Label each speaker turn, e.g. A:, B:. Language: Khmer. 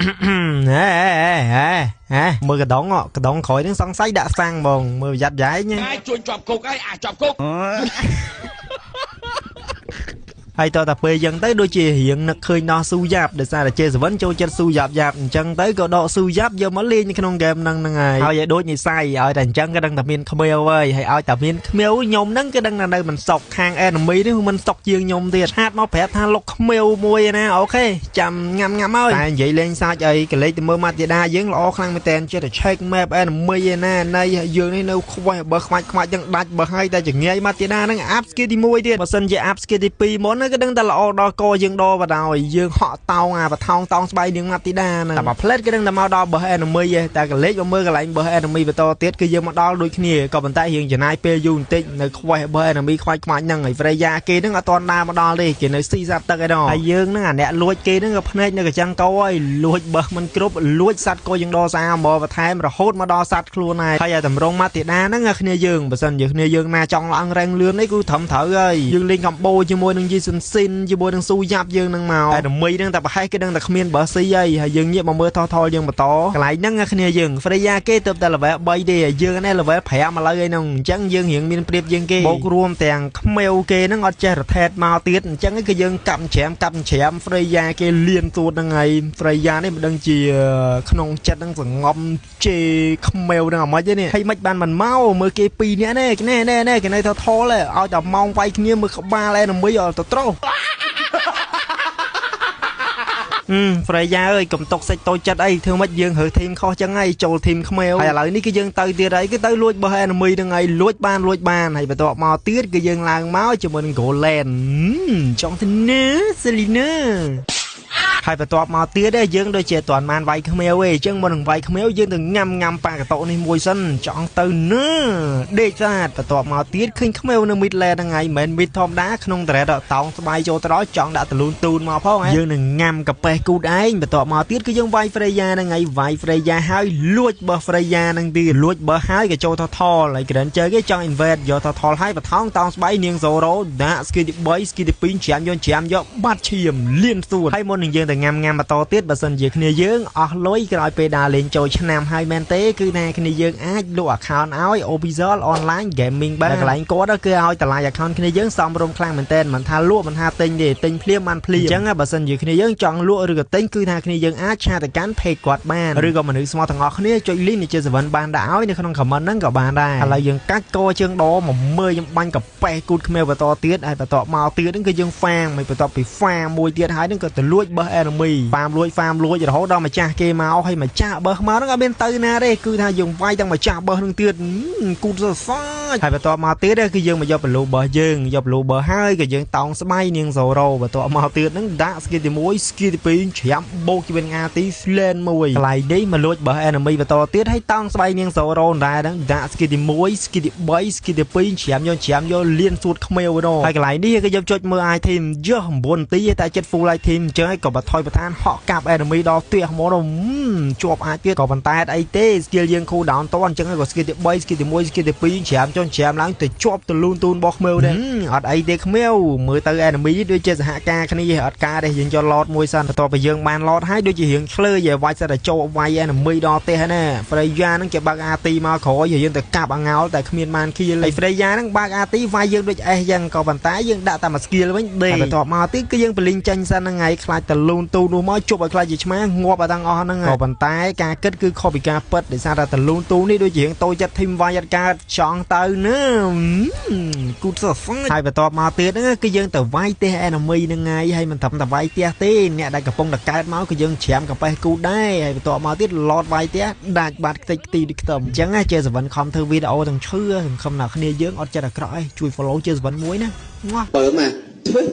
A: ហេហេហេមើលកដងកដងក្រោយហ្នឹងសង្ស័យដាក់សាំងហ្មងមើលប្រយ័ត្នយ៉ែង
B: អាចជួញជាប់គុកហើយអាចជាប់គុក
A: ហើយតតែពេលចឹងទៅដូចជារៀងនឹកឃើញដល់ស៊ូយ៉ាប់ដោយសារតែជេសវិនចូលចិត្តស៊ូយ៉ាប់យ៉ាប់អញ្ចឹងទៅក៏ដកស៊ូយ៉ាប់យកមកលេងនៅក្នុងហ្គេមហ្នឹងហ្នឹងហើយហើយឲ្យដូចនិស័យឲ្យតែអញ្ចឹងក៏ដឹងតែមានខ្មៀវហើយហើយឲ្យតែមានខ្មៀវខ្ញុំហ្នឹងក៏ដឹងតែនៅមិនសុកខាង enemy នេះមិនសុកជាងខ្ញុំទៀតឆាតមកប្រាប់ថាលុកខ្មៀវមួយណាអូខេចាំញ៉ាំញ៉ាំហើយតែនិយាយលេងសាច់អីកលេចទៅមើលម៉ាទីដាយើងល្អខ្លាំងមែនតើចេះតែ check map enemy ឯណាណៃយើងនេះនៅខ្វះបើខ្មាច់ខ្មាច់ចឹងដាច់បើហើយតែចងាយម៉ាទីដាហ្នឹងអាប់ skill ទី1ទៀតបើសិនជាអាប់ skill ទី2មុនក៏ដឹងតែល្អដល់កយើងដល់បដ ாய் យើងហក់តោងអាបថោងតោងស្បៃនាងម៉ាទីដាហ្នឹងតែមួយផ្លែតក៏ដឹងតែមកដល់បើ enemy ឯងតែកលេចមកមើលកន្លែងបើ enemy បន្តទៀតគឺយើងមកដល់ដូចគ្នាក៏ប៉ុន្តែយើងចំណាយពេលយូរបន្តិចនៅខ្វះបើ enemy ខ្វាច់ខ្មាច់ហ្នឹងហើយ Freya គេហ្នឹងអត់ទាន់ដើរមកដល់ទេគេនៅស៊ីសត្វទឹកឯណោះហើយយើងហ្នឹងអាអ្នកលួចគេហ្នឹងក៏ភ្នែកនៅកញ្ចឹងកោហើយលួចបើមិនគ្រប់លួចសត្វកោយើងដល់សាមកបន្ថែមរហូតមកដល់សត្វខ្លួនហើយហើយតម្រងម៉ាទីដាហ្នឹងគ្នាយើងបើសិនជាគ្នាយើងណាចង់ឡើងរែងលឿននេះគឺត្រឹមត្រូវហើយយើងលេងកំបូជាមួយនឹងយីសុនស៊ីនជាមួយនឹងស៊ូយ៉ាប់យើងនឹងមកតែមីនឹងតែប្រហែសគេនឹងតែគ្មានបើស៊ីហើយហើយយើងងាកមកមើលថថយើងបន្តកន្លែងហ្នឹងគ្នាយើង Freya គេទៅតែ level 3ទេយើងនេះ level 5ឥឡូវឯហ្នឹងអញ្ចឹងយើងរៀងមានប្រៀបជាងគេបូករួមទាំងខ្មៅគេហ្នឹងអត់ចេះរថេតមកទៀតអញ្ចឹងគឺយើងកាប់ច្រាមកាប់ច្រាម Freya គេលៀនទួតហ្នឹងហើយ Freya នេះមិនដឹងជាក្នុងចិត្តហ្នឹងសងំជេរខ្មៅហ្នឹងអាម៉េចទេនេះហើយមិនបានមិនមកមើលគេពីរនាក់នេះណែណែណែគេនៅថថលឲ្យតែម៉ោងវាយគ្នាមើលក្បាលឯនមីអត់ទៅត្រោ Freya អើយកុំຕົកសាច់តូចចិត្តអីធ្វើម៉េចយើងរើធីមខុសចឹងហើយចូលធីមខ្មៅហើយឥឡូវនេះគឺយើងទៅទៀតហើយគឺទៅលួចបោះ enemy ហ្នឹងហើយលួចបានលួចបានហើយបន្ទាប់មកទៀតគឺយើងឡើងមកជាមួយនឹង Golan ចង់ទៅណា Selena ហើយបន្ទាប់មកទៀតយើងដូចជាតាន់បានវាយខ្មៅទេអញ្ចឹងមុននឹងវាយខ្មៅយើងទៅញ៉ាំញ៉ាំប៉ាកតោនេះមួយសិនចង់ទៅណាដេកស្អាតបន្ទាប់មកទៀតឃើញខ្មៅនៅ mid lane ហ្នឹងហើយមិនមែន mid ធម្មតាក្នុងត្រេតតោងស្បាយចូលទៅដល់ចង់ដាក់ទលូនទូនមកផងយើងនឹងញ៉ាំកាប៉េះគូតឯងបន្ទាប់មកទៀតគឺយើងវាយ Freya ហ្នឹងហើយវាយ Freya ហើយលួចបោះ Freya ហ្នឹងទៀតលួចបោះហើយក៏ចូលថថលហើយ Granger គេចង់ invade យកថថលហើយបថងតោងស្បាយនាង Zoro ដាក់ skill ទី3 skill ទី2ច្រាមយកច្រាមយកបាត់ឈាមលៀនសួតហើយមុននឹងយើងទៅញ៉ាំញ៉ាំបន្តទៀតបើសិនជាគ្នាយើងអស់លុយក្រោយពេលដើរលេងចូលឆ្នាំហើយមែនទេគឺថាគ្នាយើងអាចលក់ account ឲ្យ Official Online Gaming បានកន្លែងគាត់គឺឲ្យតម្លៃ account គ្នាយើងសមរម្យខ្លាំងមែនទែនមិនថាលក់មិនថាទិញទេទិញភ្លាមបានភ្លាមអញ្ចឹងបើសិនជាគ្នាយើងចង់លក់ឬក៏ទិញគឺថាគ្នាយើងអាចឆាតទៅកាន់ page គាត់បានឬក៏មនុស្សស្មោះទាំងអស់គ្នាចុច link នៃជា7បានដាក់ឲ្យនៅក្នុង comment ហ្នឹងក៏បានដែរឥឡូវយើងកាច់កជើងដមកមើលយើងបាញ់កាប៉េះគូតគ្នាបន្តទៀតហើយបន្តមកទៀតហ្នឹងគឺយើងហ្វាមហើយបន្ទាប់ពីហ្វាមមួយទៀតហើយហ្នឹងក៏ទៅលួចបោះ enemy ហ្វាមលួចហ្វាមលួចរហូតដល់ម្ចាស់គេមកហើយម្ចាស់បោះមកហ្នឹងអត់មានទៅណាទេគឺថាយើងវាយទាំងម្ចាស់បោះហ្នឹងទៀតគូតសរសើរហើយបន្ទាប់មកទៀតគឺយើងមកយកប្លូបោះយើងយកប្លូបោះហើយក៏យើងតោងស្បៃនាង Zoro បន្ទាប់មកទៀតហ្នឹងដាក់ skill ទី1 skill ទី2ច្រាមបូកជាង AT Slan មួយកន្លែងនេះមកលួចបោះ enemy បន្តទៀតហើយតោងស្បៃនាង Zoro ដែរហ្នឹងដាក់ skill ទី1 skill ទី3 skill ទី2ច្រាមយកច្រាមយកលៀនសួតខ្មៅនោះហើយកន្លែងនេះគឺយើងចុចមើល item យក9នាទីតែចិត្ត full item អញ្ចឹងក៏បថយប្រធានហក់កាប់ enemy ដល់ផ្ទះហ្មងជាប់អាចទៀតក៏ប៉ុន្តែអីទេ skill យើង cool down តអញ្ចឹងក៏ skill ទី3 skill ទី1 skill ទី2ច្រាមចុះច្រាមឡើងទៅជាប់ទលូនទូនរបស់ខ្មៅដែរអត់អីទេខ្មៅមើលទៅ enemy ដូចជាសហការគ្នាអត់ការទេយើងយក lot មួយសិនបន្ទាប់ពីយើងបាន lot ហើយដូចជារៀងឆ្លើយវាយសិតតែចូលវាយ enemy ដល់ផ្ទះណា Freya ហ្នឹងគេបើក AT មកក្រោយយើងទៅកាប់អងោលតែគ្មានបានគៀលហើយ Freya ហ្នឹងបើក AT វាយយើងដូចអេសចឹងក៏ប៉ុន្តែយើងដាក់តែមួយ skill វិញដេកបន្ទាប់មកទៀតគឺយើងបលីងចេញសិនហ្នឹងហើយខ្លាចតលូនទូនោះមកជប់ឲ្យខ្លាចជាឆ្មាងាប់ឲ្យទាំងអស់ហ្នឹងក៏ប៉ុន្តែការគិតគឺខុសពីការពិតដោយសារតែតលូនទូនេះដូចជារៀងតូចចិត្តធីមវាយអត់កើតចង់ទៅណាគូតសសហើយបន្ទាប់មកទៀតហ្នឹងគឺយើងទៅវាយផ្ទះ enemy ហ្នឹងហើយហើយមិនត្រឹមតែវាយផ្ទះទេអ្នកដែលកំពុងតែកើតមកគឺយើងច្រាមកាប៉េះគូដែរហើយបន្ទាប់មកទៀតឡតវាយផ្ទះដាច់បាត់ខ្ទេចខ្ទីដូចខ្ទឹមអញ្ចឹងណាជេសវិនខំធ្វើវីដេអូទាំងឈឺសង្ឃឹមថាគ្នាយើងអត់ចិត្តអាក្រក់ឯងជួយ follow ជេសវិនមួយណា
C: បើមកធ្វើ